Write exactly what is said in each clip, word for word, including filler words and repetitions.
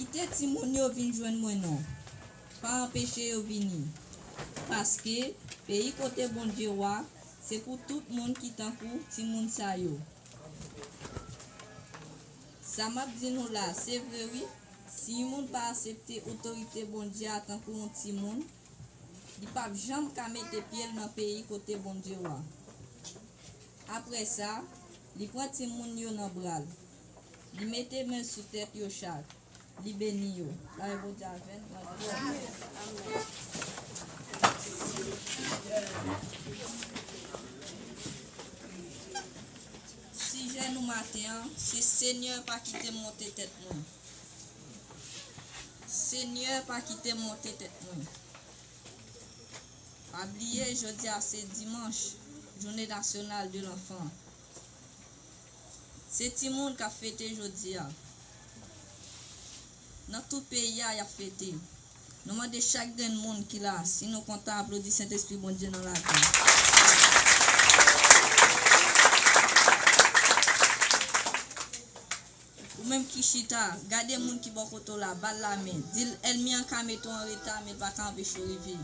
Kite timoun yo vin jwenn mwen non. Pa anpeche yo vini. Paske peyi kote Bondye wa, se pou tout moun ki tankou timoun sa yo. Sa m ap di nou la, se vre wi. Si yon moun pa aksepte otorite Bondye a tankou yon timoun, li p ap janm ka mete pye l nan peyi kote Bondye wa. Apre sa, li pran timoun yo nan bra l. Li mete men l sou tèt yo chak. Li beni yo. Lame Bondye avè n. Sijè nou maten an, se Senyè pa kite m monte tèt mwen. Senyè pa kite m monte tèt mwen. Pa bliye, jodi a se dimanch, jounen nasyonal de lanfan. Se timoun k ap fete jodi a. Nan tout peyi a, y ap fete. Nou mande chak grenn moun ki la, si nou kontan, aplodi Sentespri Bondye nan lavi. Ou menm ki chita, gade moun ki bò kote w la, ba l lamen. Di l, ènmi an ka mete w an reta, men l pa ka anpeche w rive.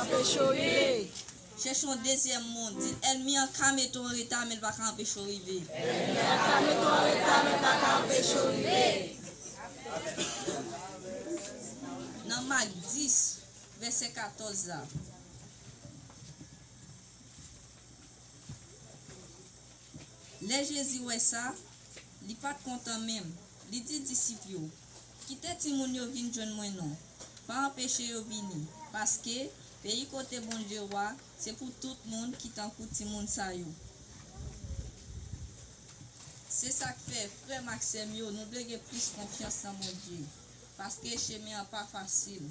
Anpeche w rive. Chèche yon dezyèm moun, di l, ènmi an ka mete w an reta, men l pa ka anpeche w rive. Ènmi an ka mete w an reta, men l pa ka anpeche w rive. Nan Mak dis, vèsè katòz la. Lè Jezi wè sa, li pa t kontan menm. Li di disip yo, kite timoun yo vin jwenn mwen non. Pa anpeche yo vini, paske peyi kote Bondye wa, se pou tout moun ki tankou timoun sa yo. Se sa k fè, frè m ak sè m yo, nou dwe gen plis konfyans nan Bondye, paske chemen an pa fasil.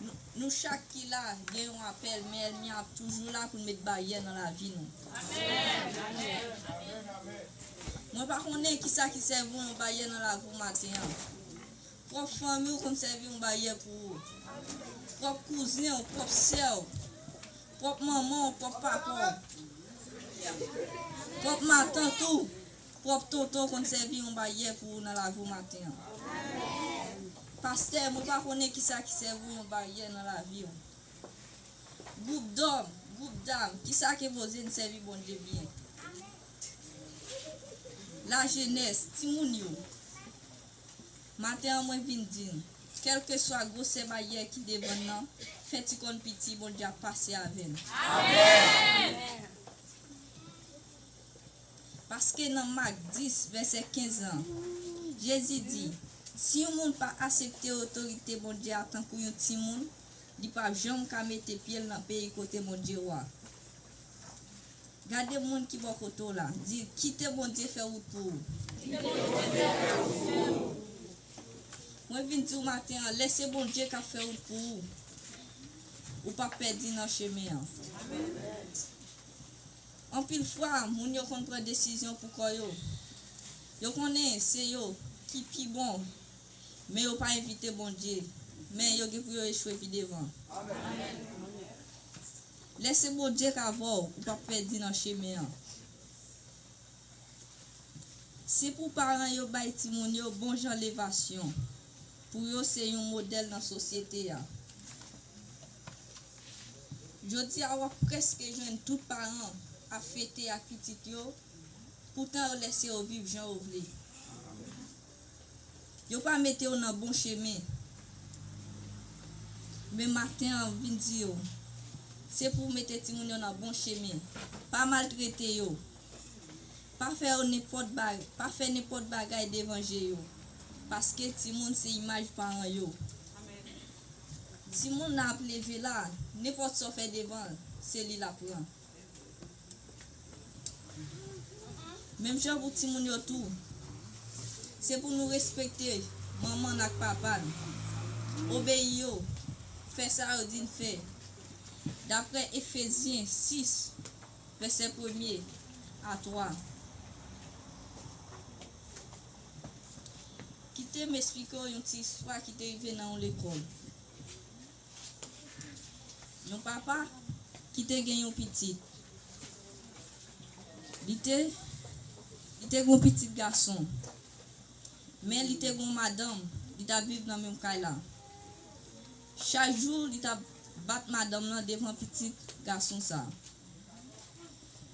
Nou, nou chak ki la gen yon apèl, men ènmi an ap toujou la pou l met baryè nan lavi nou. Mwen pa konnen kisa ki sèvi w yon baryè nan lavi w maten an. Pwòp fanmi w konn sèvi yon baryè pou ou. Pwòp kouzen w, pwòp sè w, pwòp manman w, pwòp papa w, pwòp matant ou. Pwòp tonton konn sèvi yon baryè pou ou nan lavi w maten an. Pastè, mwen pa konnen kisa ki sèvi w yon baryè nan lavi w. Gwoup dòm, gwoup dam, kisa k enpoze n sèvi Bondye byen? Lajenès, timoun yo. Maten an, mwen vin di n, kèlkeswa gwosè baryè ki devan n nan, fè ti kòn piti, Bondye ap pase avè n. Amèn! Paske nan Mak dis, vèsè kenz lan, Jezi di, si yon moun pa aksepte otorite Bondye a tankou yon timoun, li p ap janm ka mete pye l nan peyi kote Bondye wa. Gade moun ki bò kote w la, di l, kite Bondye fè wout pou ou. Mwen vin di w maten an, lè se Bondye k ap fè wout pou ou, ou p ap pèdi nan chemen an. Anpil fwa, moun yo konn pran desizyon pou kò yo. Yo konnen se yo ki pi bon, men yo pa envite Bondye. Men yo gen pou yo echwe pi devan. Lè se Bondye k avè w, ou p ap pèdi nan chemen an. Se pou paran yo bay timoun yo bon jan levasyon, pou yo se yon modèl nan sosyete a. Jodi a, w ap prèske jwenn tout paran ap fete ak pitit yo, poutan yo lèse yo viv jan yo vle. Yo pa mete yo nan bon chemen. Men maten an vin di yo, se pou w mete timoun yo nan bon chemen. Pa maltrete yo. Pa fè yo nenpòt ba-, pa fè nenpòt bagay devan je yo. Paske timoun se imaj paran yo. Timoun nan ap leve la, nenpòt sa w fè devan l, se li l ap pran. Menm jan pou timoun yo tou, se pou nou respekte manman n ak papa n, obeyi yo, fè sa yo di n fè, daprè Efezyen sis, vèsè premye a twa. Kite m esplike w yon ti istwa ki te rive nan yon lekòl. Yon papa ki te gen yon pitit. Li te, li te gen yon pitit gason. Men li te gen yon madanm, li t ap viv nan menm kay la. Chak jou, li t ap bat madanm nan devan pitit gason sa a.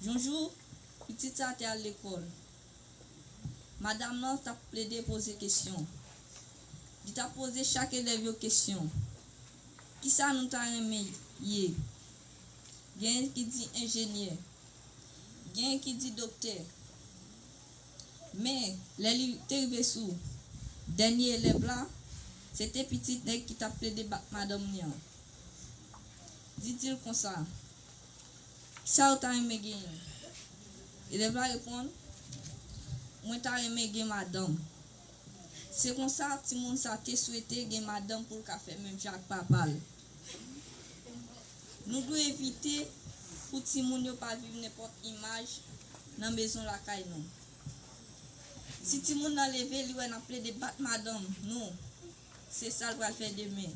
Yon jou, pitit sa a te al lekòl. Madanm nan t ap plede poze kesyon. Li t ap poze chak elèv yo kesyon. Kisa nou ta renmen ye? Genyen ki di enjenyè. Genyen ki di doktè. Men, lè li te rive sou dènye elèv la, se te pitit nèg ki t ap plede bat madanm li an. Li di l konsa, "Kisa w ta renmen genyen?" Elèv la reponn, "Mwen ta renmen gen madanm." Se konsa, timoun sa te swete gen madanm pou l ka fè menm jan ak papa l. Nou dwe evite pou timoun yo pa viv nenpòt imaj nan mezon lakay nou. Si timoun nan leve, li wè n ap plede bat madanm nou, se sa l pral fè demen.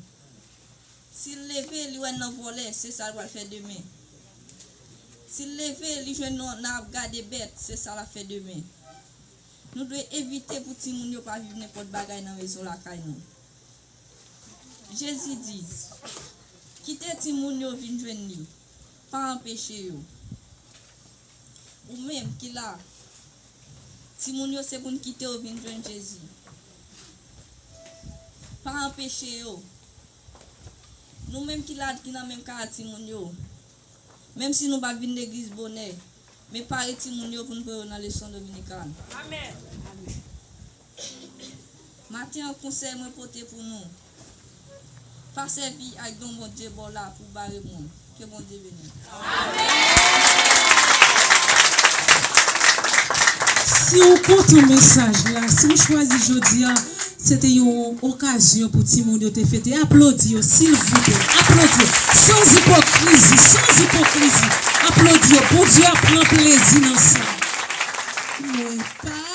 Si l leve, li wè n nan vòlè, se sa l pral fè demen. Si l leve, li jwenn nou nan ap gade bèt, se sa l ap fè demen. Nou dwe evite pou timoun yo pa viv nenpòt bagay nan mezon lakay nou. Jezi di, "Kite timoun yo vin jwenn li, pa anpeche yo." Ou menm ki la, timoun yo se pou n kite yo vin jwenn Jezi. Pa anpeche yo. Nou menm ki la, ki nan menm kay a timoun yo, menm si nou pa vin legliz bonè, men pare timoun yo pou n voye yo nan leson dominikan. Amèn. Maten an, konsèy mwen pote pou nou, pa sèvi ak don Bondye ba w la pou bare moun. Ke Bondye beni w. Si w kontan mesaj la, si w chwazi jodi a, se te yon okazyon pou timoun yo te fete. Aplodi yo, silvouplè. Aplodi yo. Sans ipokrizi, sans ipokrizi. Aplodi yo. Bondye ap pran plezi nan sa. Mwen pa